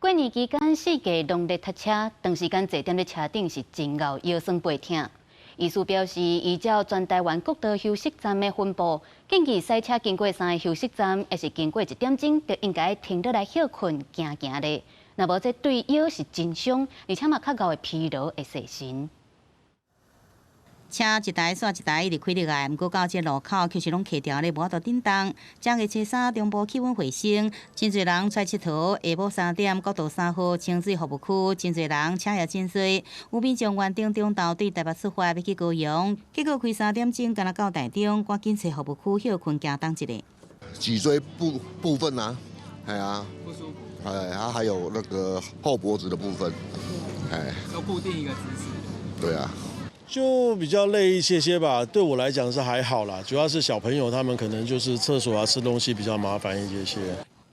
過年期間四界攏咧塞車，長時間坐踮咧車頂是真𠢕腰酸背疼。醫師表示，依照全台灣國道休息站的分布，建議駛車經過三个休息站，抑是經過一點鐘，就應該停落來歇睏行行咧。若無這對腰是真傷，而且嘛較𠢕會疲勞會洗神。車一台煞一台一直開入來，毋過到這路口卻是攏卡牢咧，無法度振動。正月初三中晡氣溫回升，真濟人出來𨑨迌。下晡3點，國道3號清水服務區，真濟人車也真濟。有民眾原定中晝對台北出發，欲去高雄，結果開3點鐘，敢若到台中，趕緊揣服務區歇睏行動一下。脊椎部分啊，係啊，不舒服。哎，它還有那個後脖子的部分，哎，要固定一個姿勢。對啊。就比較累一些些吧，對我來講是還好啦，主要是小朋友他們可能就是廁所啊、吃東西比較麻煩一些些。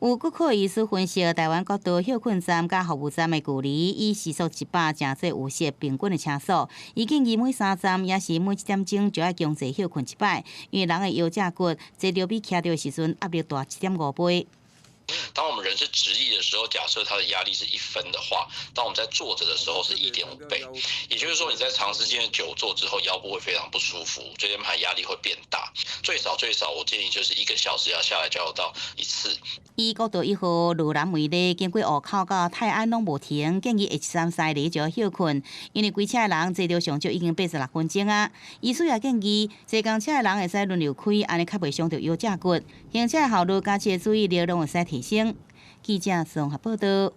有骨科醫師分析，台灣國道歇睏站佮服務站的距離，以時速100誠做有效平均的車速。伊建議每三站，抑是每一點鐘就愛強制歇睏一擺，因為人的腰脊骨坐著比徛著的時陣壓力大1.5倍。當我們人是直立的時候，假設它的壓力是1分的話，當我們在坐着的時候是1.5倍，也就是說你在長時間的久坐之後，腰部會非常不舒服，椎間盤壓力會變大。最少最少，我建議就是1個小時要下來交流道一次。以國道1號羅南為例，經過湖口到泰安攏無停，建議下一站西里就要歇睏，因為開車的人坐著上少已經86分鐘啊。醫師也建議，坐公車的人會使輪流開，按呢較袂傷著腰脊骨。行車效率佮注意力攏會使提升。記者綜合報道。